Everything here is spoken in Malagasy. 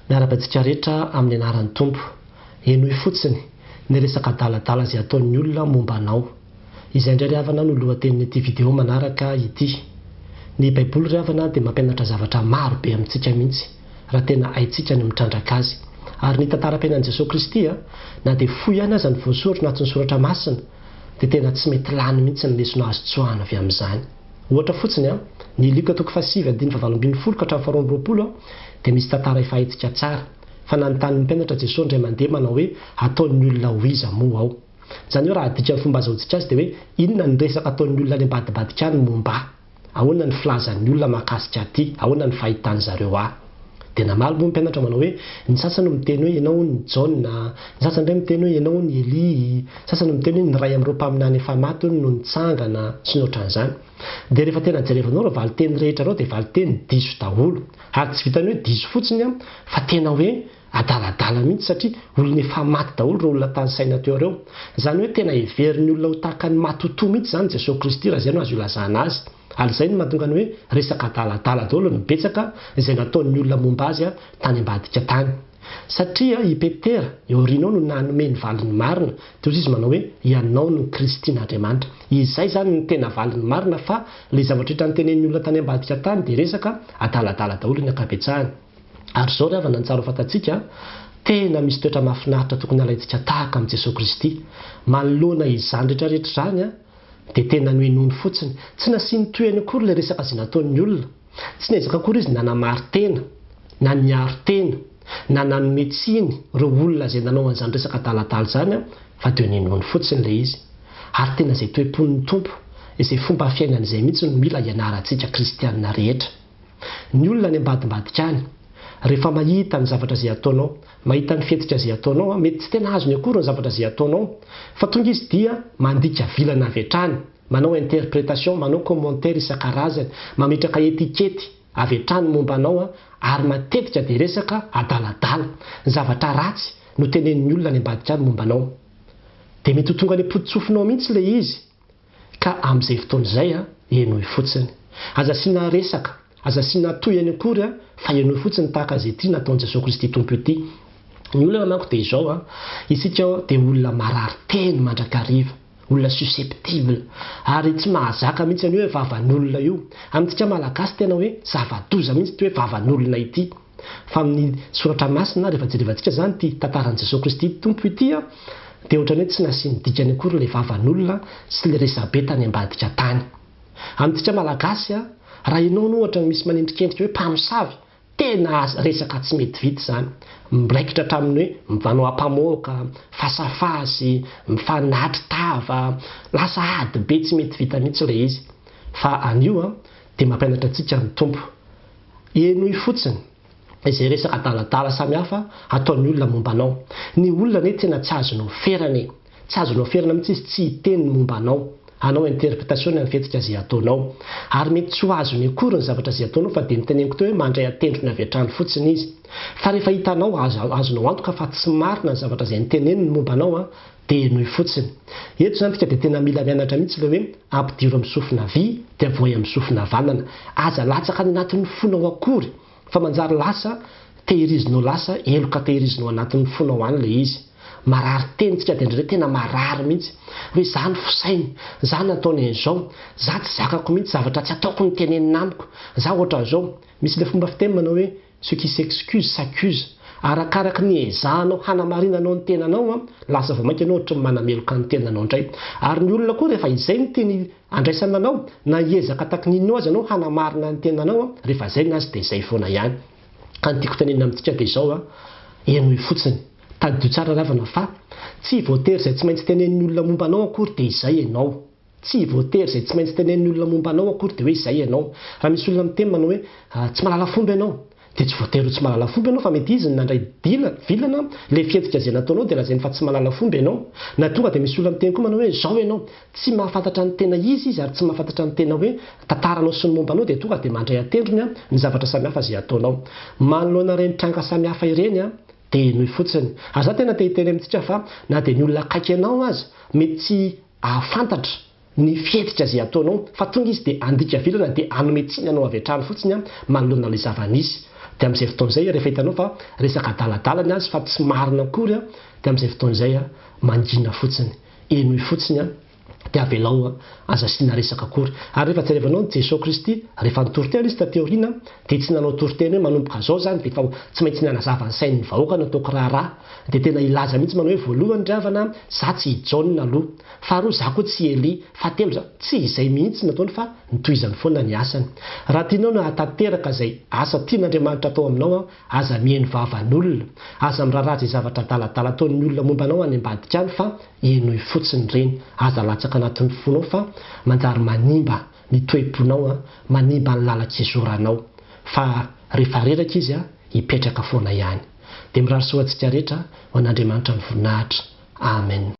Miarahaba antsika rehetra amin'ny anaran'ny Tompo. Henoy fotsiny ny resaka adaladala izay ataon'ny olona momba anao. Izay indray ry havana no lohatenin'ity video manaraka ity. Ny Baiboly ry havana dia mampianatra zavatra maro be amintsika mihitsy raha tena haintsika ny mitrandraka azy. Ary ny tantaram-piainan'i Jesoa Kristy na dia fohy ihany aza ny voasoratra anatin'ny soratra masina dia tena tsy mety lany mihitsy ny lesona azo tsoahana avy amin'izany. Ohatra fotsiny an, ny Lioka toko fahasivy andininy fahavalo ambin'ny folo ka hatramin'ny faharoa amby roapolo dia misy tantara efa haintsika tsara, fa nanontany ny mpianatra Jesoa indray mandeha manao hoe ataon'ny olona ho iza moa aho? Izany hoe raha adika amin'ny fomba azahoantsika azy dia hoe inona ny resaka ataon'ny olona any ambadibadika any momba ahy? Ahoana ny filazan'ny olona mahakasika aty? Ahoana ny fahitan'ny zareo ahy? Dia namaly moa ny mpianatra manao hoe, ny sasany miteny hoe ianao hono ny Jaona, ny sasany indray miteny hoe ianao hono i Elia, ny sasany miteny hoe ny iray amin'ireo mpaminany efa maty hono no nitsangana, sy ny ohatran'izany. Dia rehefa tena jerevanao ireo valinteny rehetra ireo dia valinteny diso daholo. Ary tsy vitan'ny hoe diso fotsiny an, fa tena hoe adaladala mihitsy satria olona efa maty daholo ireo olona tanisaina teo ireo. Izany hoe tena heverin'ny olona ho tahaka ny matotoa mihitsy izany Jesoa Kristy raha izay no azo ilazana azy. Ary izay no mahatonga ny hoe resaka adaladala daholo no betsaka izay nataon'ny olona momba azy tany ambadika tany. Satria i Petera eo aoriana ao no nanome ny valiny marina, dia hoy izy manao hoe ianao no Kristin'Andriamanitra. Izay izany no tena valiny marina fa ilay zavatra rehetra notenenin'ny olona tany ambadika tany dia resaka adaladala daholo ny ankabetsahany. Ary izao ry havana ny tsara ho fantatsika, tena misy toetra mahafinaritra tokony halaintsika tahaka amin'i Jesoa Kristy. Manoloana izany rehetra rehetra izany dia tena nohenoiny fotsiny. Tsy nasiany tohiny akory ilay resaka izay nataon'ny olona. Tsy niezaka akory izy nanamari-tena, na niaro tena, na nanome tsiny ireo olona izay nanao an'izany resaka adaladala izany fa dia nohenoiny fotsiny ilay izy. Ary tena izay toe-pon'ny Tompo, izay fomba fiainany izay mihitsy no mila ianarantsika kristiana rehetra. Ny olona any ambadimbadika any, rehefa mahita ny zavatra izay ataonao, mahita ny fihetsika izay ataonao, mety tsy tena azony akory ny zavatra izay ataonao, fa tonga izy dia mandika vilana avy hatrany, manao interprétation, manao commentaire isan-karazany, mametraka etikety avy hatrany momba anao, ary matetika dia resaka adaladala, ny zavatra ratsy no tenenin'ny olona any ambadika any momba anao. Dia mety ho tonga any am-pototsofinao mihitsy ilay izy. Ka amin'izay fotoana izay an, henoy fotsiny. Aza asiana resaka, aza asiana tohiny akory an, fa henoy fotsiny tahaka izay ity nataon'i Jesoa Kristy Tompo ity. Ny olana manko dia izao an, isika dia olona marary teny mandrakariva, olona susceptible, ary tsy mahazaka mihitsy an'io hoe vavan'olona io. Amintsika Malagasy tena hoe zava-doza mihitsy ity hoe vavan'olona ity. Fa amin'ny soratra masina, rehefa jerevantsika izany ity tantaran'i Jesoa Kristy Tompo ity an, dia ohatran'ny hoe tsy nasiany dikany akory ilay vavan'olona sy ilay resabe tany ambadika tany. Amintsika Malagasy an, raha ianao no ohatra misy manendrikendrika hoe mpamosavy, tena resaka tsy mety vita izany. Miraikitra hatramin'ny hoe mivanao ampamoaka, fasafasy, mifanatri tava, lasa ady be tsy mety vita mihitsy ilay izy. Fa anio an, dia mampianatra antsika ny Tompo. Henoy fotsiny izay resaka adaladala samihafa ataon'ny olona momba anao. Ny olona anie tena tsy azonao ferana e! Tsy azonao ferana mihitsy izy tsy hiteny ny momba anao, hanao interpretation ny amin'ny fihetsika izay ataonao. Ary mety tsy ho azony akory ny zavatra izay ataonao fa dia noteneniko teo hoe mandray an-tendrony avy hatrany fotsiny izy. Fa rehefa hitanao, azonao antoka fa tsy marina ny zavatra izay noteneniny momba anao an, Dia henoy fotsiny. Eto izany tsika dia tena mila mianatra mihitsy ilay hoe ampidiro amin'ny sofina havia dia avoahy amin'ny sofina havanana. Aza latsaka any anatin'ny fonao akory fa manjary lasa tehirizinao lasa heloka tehirizinao anatin'ny fonao any ilay izy. Marary teny tsika dia indraindray tena marary mihitsy hoe za no fosainy, za nataony an'izao, za tsy zakako mihitsy zavatra tsy ataoko no tenenina amiko, za ohatran'izao. Misy ilay fomba fiteny manao hoe Ce qui s'excuse s'accuse. Arakaraky ny ezahanao hanamarinanao ny tenanao, lasa vao mainka ianao ohatry ny manameloka ny tenanao indray. Ary ny olona koa rehefa izay no tiany andraisana anao, na hiezaka taky ny inona aza ianao hanamarina ny tenanao, rehefa izay ny azy dia izay foana ihany. Ka ny tiako tenenina amintsika dia izao, henoy fotsiny. Tadidio tsara ry havana fa tsy voatery izay tsy maintsy tenenin'ny olona momba anao akory dia izay ianao. Tsy voatery izay tsy maintsy tenenin'ny olona momba anao akory dia hoe izay ianao. Raha misy olona miteny manao hoe tsy mahalala fomba ianao, dia tsy voatery ho tsy mahalala fomba ianao fa mety izy no nandray dila, vilana, ilay fihetsika izay nataonao dia lazainy fa tsy mahalala fomba ianao. Na tonga dia misy olona miteny koa manao hoe izao ianao. Tsy mahafantatra ny tena izy izy ary tsy mahafantatra ny tena hoe tantaranao sy ny momba anao dia tonga dia mandray an-tendrony ny zavatra samihafa izay ataonao. Manoloana ireny tranga samihafa ireny dia henoy fotsiny. Ary za tena te hiteny amintsika fa na dia ny olona akaiky anao aza mety tsy hahafantatra ny fihetsika izay ataonao fa tonga izy dia handika vilana dia hanome tsiny anao avy hatrany fotsiny manoloana ilay zava-nisy. Dia amin'izay fotoana izay, rehefa hitanao fa resaka adaladala ny azy fa tsy marina akory an, dia amin'izay fotoana izay an, mangina fotsiny. Henoy fotsiny an, dia avelao an, aza asiana resaka akory. Ary rehefa jerevanao ny Jesoa Kristy, rehefa nitory teny Izy taty aoriana, dia tsy nanao toriteny hoe manomboka izao izany dia efa tsy maintsy ny hanazava ny sain'ny vahoaka no ataoko raharaha. Dia tena hilaza mihitsy manao hoe voalohany ry havana, za tsy i Jaona aloha. Faharoa, za koa tsy i Elia. Fahatelo, za. Tsy izay mihitsy no nataony fa notohizany foana ny asany. Raha tianao ny hahatanteraka izay asa tian'Andriamanitra atao aminao, aza mihaino vavan'olona. Aza miraharaha izay zavatra adaladala ataon'ny olona momba anao any ambadika any fa henoy fotsiny ireny. Aza latsaka anatin'ny fonao fa manjary manimba ny toe-ponao, manimba ny lalan-kizoranao. Fa rehefa reraka izy, hipetraka foana ihany. Dia mirary soa antsika rehetra ho an'Andriamanitra ny voninahitra. Amen.